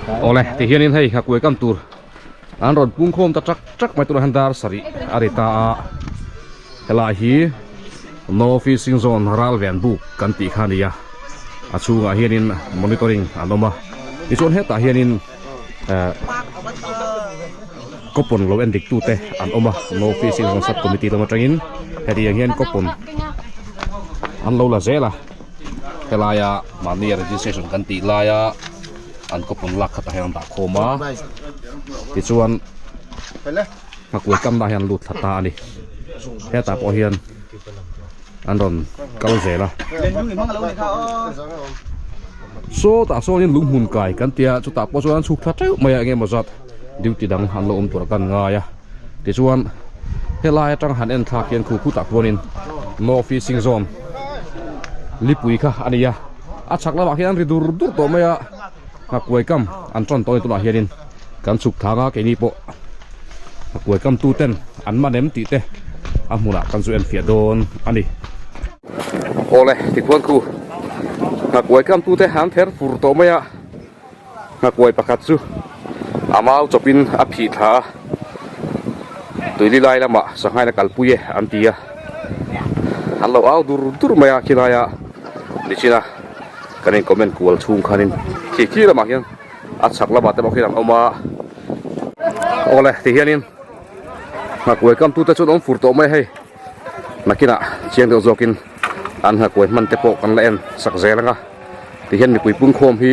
Awle tihianin hei nghakuai kam tur an rawn pung khawm ta chak chak mai tunah hian dar sarih a ri ta a helai hi no fishing zone ral ven buk kan tih kha a ni a a chhungah hianin monitoring an awm a tichuan hetah hianin eh coupon lo en dik tute an awm a no fishing zone sub committee lam atangin hetiang hian coupon an lo la zel a helaia mahni registration kan tih laia an coupon lak khatah hian an dah khawm a tichuan nghakuai kamna hian an lut thla ta a ni hetah pawh hian an rawn kal zel a sawtah sawnin lunghmun kai kan tia chutah pawh chuan an chhuk thla teuh mai a eng emaw zat duty dang an lo awm tur a kan ngai a tichuan helai atang han en thlak hian khu khutah khuanin no fishing zone lipui kha a ni a a chhak lamah khian an ri dur dur tawh mai a nghakuai kam an tan tawh a ni tunah hianin kan chhuk thang a keini pawh nghakuai kam tu ten an man em tih te a hmunah kan chu en fiah dawn a ni. Awle tikhuan khu nghakuai kam tu te an ther fur tawh mai a. Nghakuai pakhat chu a mau chawpin a phih thla a, tuili lai lamah sanghain a kalpui e an ti a, an lo au dur dur mai a khilaia nichina kan in comment kual chhung khanin khi khi lamah hian a chhak lamah te pawh khian an awm a, awle tihianin nghakuai kamtute chu an awm fur tawh mai a hei. Nakinah chiang deuh zawkin an nghakuai hman te pawh kan la en sak zel ang a tihian mipui pungkhawm hi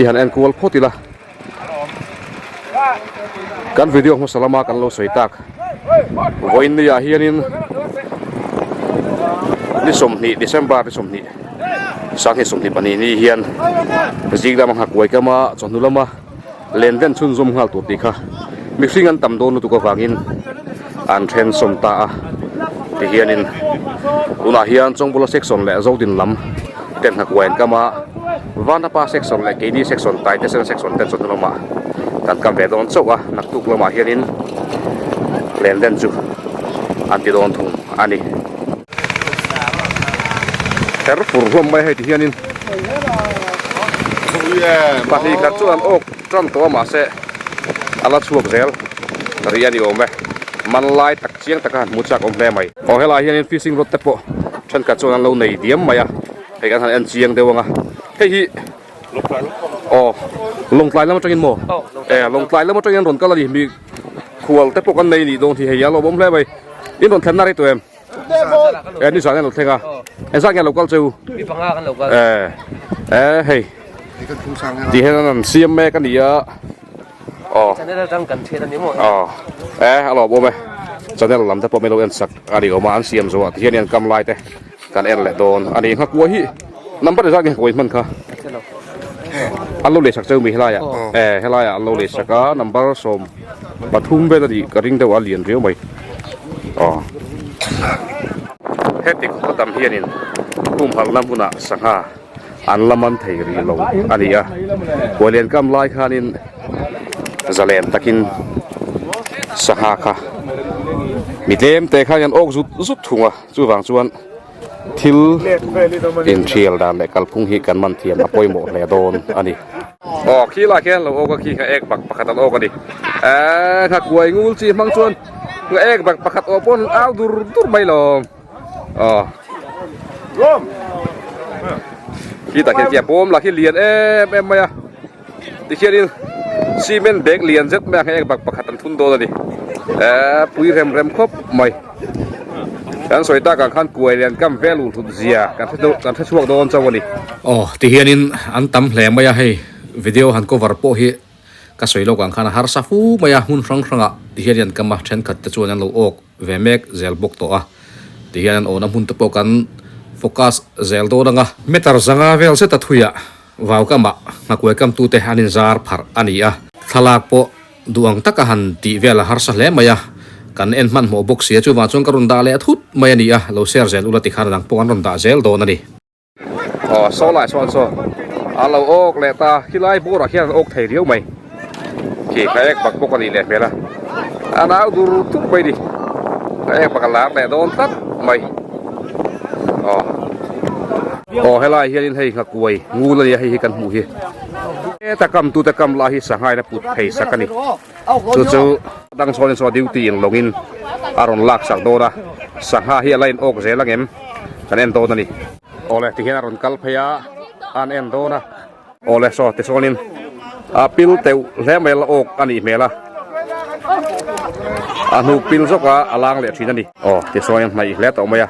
i han en kual phawt ila kan video hmasa lama kan lo sawi tak vawiin ni ah hianin ni sawmhnih December ni sawmhnih sanghnih sawmhnih pahnih ni hian zing lama nghakuai kama chawhnu lama Len den chhunzawm nghal tur tih kha mihring an tam dawn lutuk avangin an then sawm ta a tihianin tunah hian Chawngbula section leh Zodin lam ten hnakuai an kam a Vanapa section leh keini section Taitesen section te chawhnu lamah kan kam ve dawn chauh a naktuk lamah hianin len den chu an ti dawn thung a ni. Kher fur hlawm mai hei ti hianin pahnih khat chu an awk tan tawh a mahse a la chhuak zel rih a ni awm e man lai tak chiang taka han hmu chak awm hle mai. Aw helaiah hianin fishing rod te pawh thenkhat chuan an lo nei diam mai a hei kan han en chiang deuh ang a hei hi aw lawngtlai lam atangin maw e lawngtlai lam atangin an rawn kal a ni mi khual te pawh kan nei nih dawn hi hei a lawmawm hle mai in rawn thlenna rei tawh em. E ni zan an lo thleng a engzat nge a lo kal cheu mi panga kan lo kal e e hei ti hian an siam mek a ni a aw channel atang kan thiat a ni maw aw e a lawm awm e channel lam te pawh min lo en sak a ni awm a an siam zawh ah ti hian an kam lai te kan en leh dawn a ni nghakua hi number engzat nge hawi hman kha an lo lei sak cheu mi helai ah e helai ah an lo lei sak a number sawm pathum vel a nih ka ring deuh a lian riau mai. Aw heti khawpa tam hianin humhalhna hmunah sangha an la man thei rih lo a ni a Hualian kam lai khanin zalen takin sangha kha mi tlem te khan an awk zut zut thung a chuvang chuan thil inthial dan leh kalphung hi kan man thiam a pawimawh hle dawn a ni. Aw khi lai khian lo awk a khi kha ek bak pakhat an awk a ni eee nghakuai ngul chi hmang chuan nga ek bak pakhat awh pawn au dur dur mai lo aw khi tah khian khi a bawm lah khi lian em em mai a tikhianin cement bag lian zet mai a nga ek bak pakhat an thun dawn a ni eee pui rem rem khawp mai. Kan sawi tak ang khan kuai lian kam vel ul hlut zia kan hre kan hre chhuak dawn chauh a ni. Aw tihianin an tam hle mai a hei video han cover pawh hi ka sawi lawk ang khan a harsa fu mai a hmun hrang hrangah tihian an kam a thenkhat te chuan an lo awk ve mek zel bawk tawh a tihian an awhna hmun te pawh kan focus zel dawn ang a. Meter zanga vel zet a thuiah vau kamah nghakuai kamtute an inzar pharh a ni a thlalak pawh Duh ang taka han tih vel a harsa hle mai a, kan en hmanhmawh bawk sia chuvang chuan ka rawn dah leh thut mai a ni a, lo share zel ula tikhan a dang pawh an rawn dah zel dawn a ni. Aw saw lai sawn saw a lo awk leh ta, khilai bawrah khian an awk thei riau mai, khi ka ek bak bawk a nih leh hmel a, a nau dur dur mai ni, ka ek bak a lar leh dawn tlat mai, aw. Aw helai hianin hei nghakuai ngul a nia hei hi kan hmuh hi. Heta kam tute kam lah hi sanghain a put phei sak a ni. Chu chu dang sawn in saw duty in lawngin a rawn lak sak dawn a, sangha hi a la in awk zel ang em kan en dawn a ni. Awle tihian a rawn kal phei a, an en dawn a. Awle saw tisawnin a pil teuh hle mai la awk a nih hmel a, a hnuk pil zawk a a lang leh thin a ni. Aw tisawn hnaih hle tawh mai a,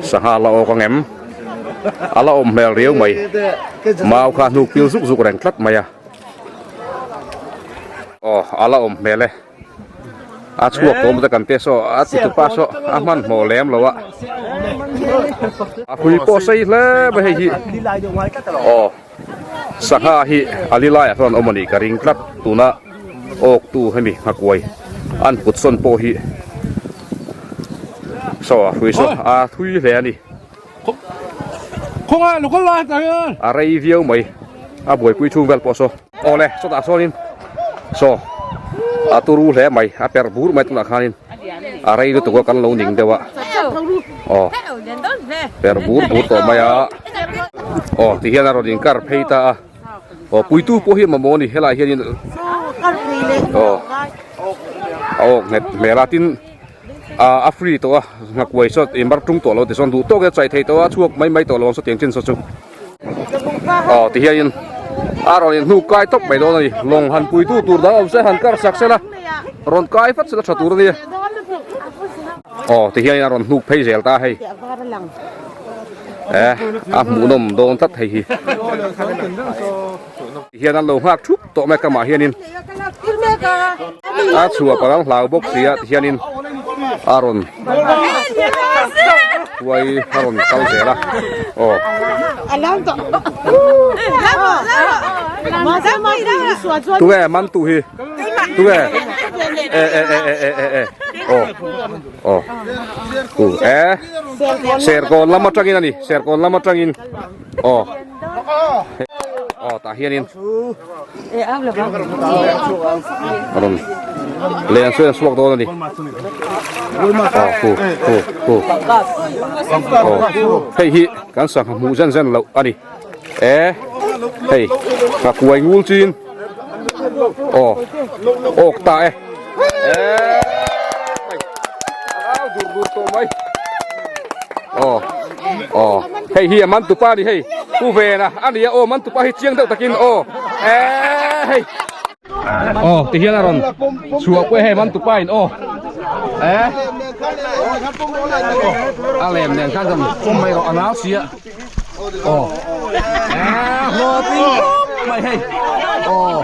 sangha la awk ang em? A la awm hmel riau mai, mau kha hnuk pil zuk zuk reng tlat mai a. Aw a la awm hmel e. A chhuak tawh maw kan te saw a ti tupa saw a hmanhmawh lem lo a. A hui pawh sei hle mai hei hi. Aw sangha hi a li laiah chuan awm a nih ka ring tlat tuna awk tu hemi nghakuai an put sawn pawh hi saw a hrui saw a thui hle a ni. A rei viau mai a buaipui chhung vel pawh saw. Awle chawtah sawnin saw a turu hle mai a per bur mai tunah khanin a rei lutuk a kan lo ning deuh a aw per bur bur tawh mai a aw ti hian a rawn inkar phei ta a aw puitu pawh hi mamawh a ni helai hianin aw a awk nghet hmel a tin a free tawh a nghakuai saw inbar tung tawh lo tichuan duh tawk e chai thei tawh a chhuak mai mai tawh lo ang saw tiang chin saw chu. Aw ti hianin a rawn inhnuk kai tawp mai dawn a ni lawng han pui tu tur dang awm se han kar sak sela rawn kai vat sela tha tur a ni aw ti hianin a rawn hnuk phei zel ta hei eh a hmuhnawm dawn tlat hei hi ti hian an lo nghak thup tawh mai kamah hianin a chhuah palang hlau bawk si a ti hianin a rawn huai a rawn kal zel a aw tunge man tu hi tunge e e e e e e e aw aw u e serkawn lam atangin a ni serkawn lam atangin aw aw tah hianin a rawn len sawi a chhuak dawn a ni aw hu hu hu aw hei hi kan sangha hmuh zen zen loh a ni e hei ka kuai ngul chin aw awk ta e e au dur dur tawh mai aw aw hei hi a man tupa a ni hei pu vena a nia aw man tupa hi chiang deuh takin aw e hei aw ti hian a rawn chhuah pawh hei man tupa in aw e a lem nen khan rawn pawm mai rawh a nau sia aw e hlawh tling khawp mai hei aw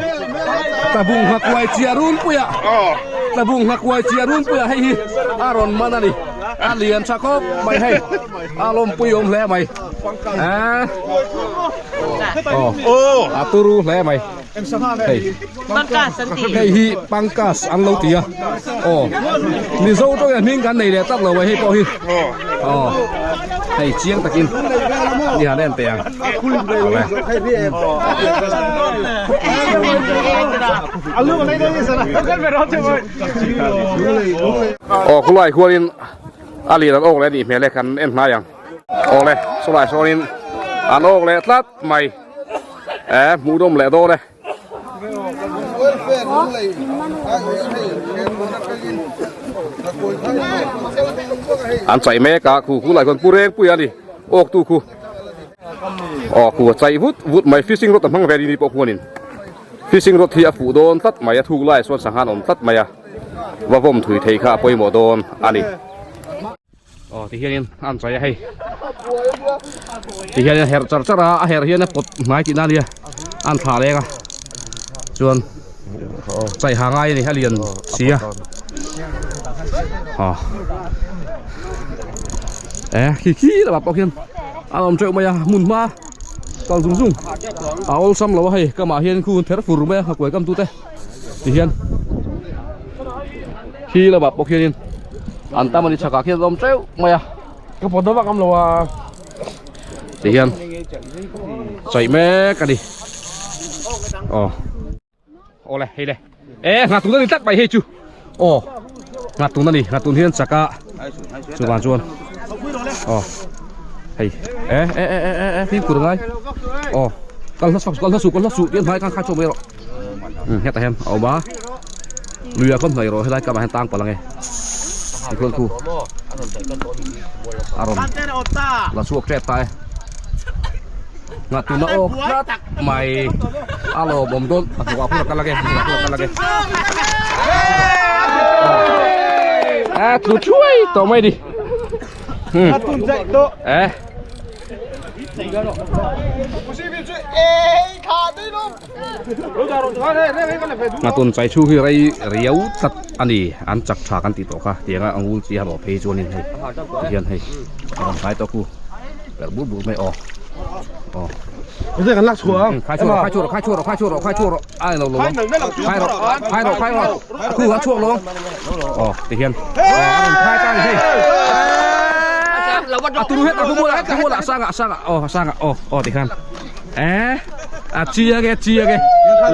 tlabung nghakuai chiah runpuia tlabung nghakuai chiah runpuia hei hi a rawn man a ni a lian tha khawp mai hei a lawmpui awm hle mai eh aw a turu hle mai hei hei hi pangkas an lo ti a aw mizo tawng hian hming kan nei leh tak lo mai hei pawh hi aw hei chiang takin ni han en teh ang awle aw khulai khuanin a lian an awk leh a nih hmel e kan en hnai ang awle sawlai sawnin an awk leh tlat mai eh hmuhnawm leh dawn e. An chai mek a khu khu lai khuan pu reng pui a ni awk tu khu aw khu a chai vut vut mai fishing rod a hmang ve ni pawh khuanin fishing rod hi a fuh dawn tlat mai a thuk lai chuan sangha an awm tlat mai a va vawm thui thei kha a pawimawh dawn a ni. Aw ti hianin an chai a hei ti hianin a herh char char a a herh hian a pawt hnai tihna a nia an thlah leng a chuan chai ha ngai a ni a lian si a aw e khi khi lamah pawh khian a awm teuh mai a hmun hma kal zung zung a awlsam lo a hei kamah hian khu ther fur mai a nghakuai kam tute ti hian khi lamah pawh khianin an tam a ni chhakah khian an awm teuh mai a ka pawt deuh vak awm lo a ti hian chaih mek a ni aw awle hei le e nghatun a ni tlat mai hei chu aw nghatun a ni nghatun hian chak a chuvang chuan aw hei e e e e e fimkhur ngai aw. Kal hla kal hla su kal hla su tian hnai khan khai chhuak mai rawh um hetah hian a awm a luiah khawn hnaih rawh helai kamah hian tang palh ang e tikhuan khu a rawn la chhuak tep ta e ngah tuna awk tlat mai a lawmawm dawn a hnukah phur a kal ang e hnukah phur a kal ang e a tlu thuai tawh mai ni um e. Nghatun chai chhung hi rei riau tlat a ni an chak tha kan tih tawh kha tianga a ngul chi a rawh phei chuanin hei tihian hei a rawn hnai tawh khu per bur bur mai aw aw khai chhuak rawh khai chhuak rawh khai chhuak rawh khai chhuak rawh khai chhuak rawh a lo lo ang khai rawh khai rawh khai rawh khu a chhuak lo ang aw tihian aw a rawn khai ta a ni hei a turu het a khu bulah khu bulah sanga sanga aw sanga aw aw tikhan eh a chiang e chiang e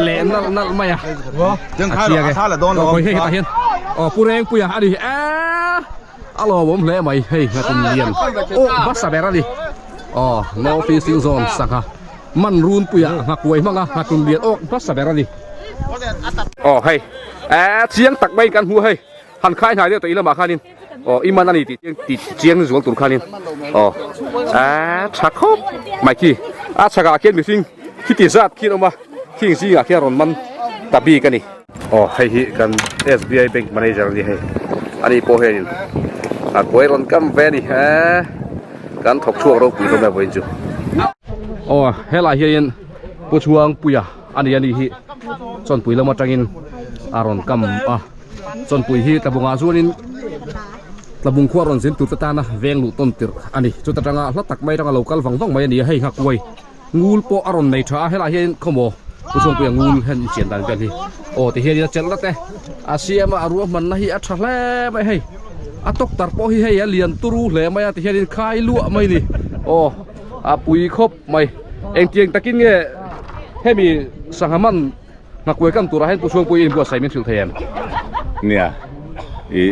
leh nalh nalh mai a a chiang e aw khawi hei hetah hian aw pu Rengpuia a ni eh a lawmawm hle mai hei nghatun lian aw hmasa ber a ni aw no fishing zone sangha man runpuia nghakuai hmanga nghatun lian aw hmasa ber a ni aw hei eh chiang tak mai kan hmu hei han khai hnai deuh tawh i lamah khanin Aw i man a ni tih tih chiang zual tur khanin aw a tha khawp mai khi a chhakah khian mihring khiti zat khi an awm a khing zingah khian rawn man ta bik a ni. Aw hei hi kan SBI bank manager a ni hei ani pawh hianin a kuai rawn kam ve a ni eee kan thawk chhuak ropui hlawm e vawiin chu. Aw helai hianin Pu Chhuangpuia a ni a ni hi chawnpui lam atangin a rawn kam a. Chawnpui hi tlabungah chuanin tlabung khua rawn zin tur te tana veng luh tawn tirh a ni. Chuta tanga hla tak mai atanga lo kal vang vang mai a ni a, hei nghakuai ngul pawh a rawn nei tha a, helaiah hian khawmaw Pu Chhuangpuia ngul hian inchian dan vel hi aw ti hian a chelh nat e, a siam a a ruahmanna hi a tha hle mai hei a tawktar pawh hi hei a lian turu hle mai a ti hian in khai luah mai a ni aw a pui khawp mai engtiang takin nge hemi sangha man Nghakuai kam turah hian Pu Chhuangpuii inbuatsaih min hrilh thei em? Nia, i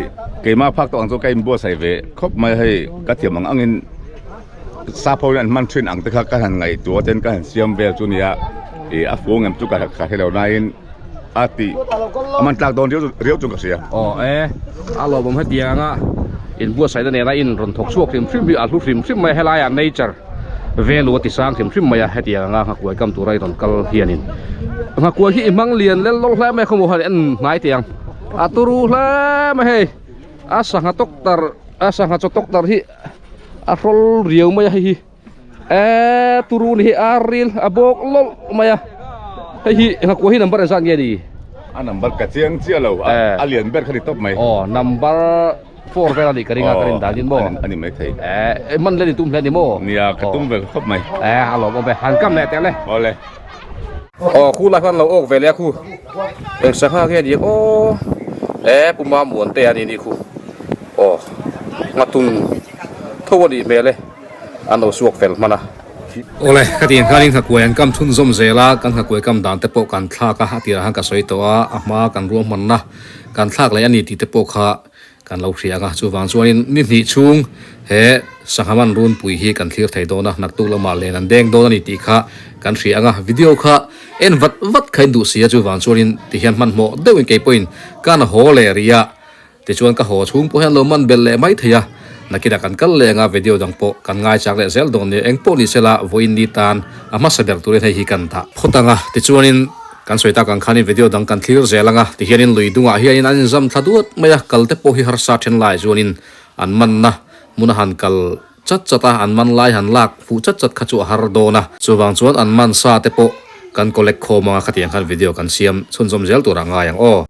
keimah phak tawh ang chu ka inbuatsaih ve khawp mai hei ka thiam ang angin sapho hian an hman thin ang te kha ka han ngaihtuah ten ka han siam vel chu nia i a fuang em chu ka hre lo nain a tih a man tlak dawn riau riau chu ka hria. Aw e, a lawmawm hetiang anga inbuatsaihna nena in rawn thawk chhuak hrim hrim hi a hlu hrim hrim mai a helaiah nature Velu a ti sang hrim hrim mai a, hetiang anga nghakuai kam tura i rawn kal hianin nghakuai hi i hmang lian lel lawk hle mai a khawmuh han en hnai teh ang a turu hle mai hei a sangha tawk tar a sangha chaw tawk tar hi a hrawl riau mai a hei hi eee turu ni hi a ril a bawk lawlh mai a hei hi nghakuai hi number engzat nge ni? A number ka chiang chiah lo a lian ber kha ni tawp mai. Aw number. Four vel a nih ka ring a, ka rin dan in maw? A ni mai thei. Eh, man len i tum hle ni maw? Nia, ka tum ve khawp mai. Eh, a lawm awm e, han kam leh teh le. Awle. Aw, khu lai khan lo awk ve leh a khu. Eng sangha nge ni aw? Eh, Pu Mamuan te a ni ni khu. Aw, Ngatung tho a nih hmel e, an lo suak fel hman a. Awle, ka tih ang khanin nghakuai an kam chhunzawm zel a, kan nghakuai kam dan te pawh kan thlak a, a tirah khan ka sawi tawh a, a hma kan ruahmanna kan thlak leh a ni tih te pawh kha Kan lo hria ang a, chuvang chuanin ni hnih chhung he sangha man runpui hi kan thlir thei dawn a, naktuk lamah len an deng dawn a ni tih kha kan hria ang a, video kha en vat vat kha in duh si a, chuvang chuanin tihian hmanhmawh deuhin kei pawhin ka na haw leh rih a, tichuan ka haw chhung pawh hian lo man belh leh mai thei a, nakinah kan kal leh ang a, video dang pawh kan ngaichak leh zel dawn nia, eng pawh ni sela vawiin ni tan a hmasa ber turin hei hi kan dah phawt ang a, tichuanin. Kan sawi tak ang khanin video dang kan thlir zel ang a, tihianin lui dungah hianin an inzam thla duat mai a, kal te pawh hi harsa then lai chuanin an manna hmuna han kal chat chat a, an man lai han lak fuh chat chat kha chu a har dawn a, chuvang chuan an man sa te pawh kan collect khawm ang a, khatiang khan video kan siam chhunzawm zel turah ngai ang aw.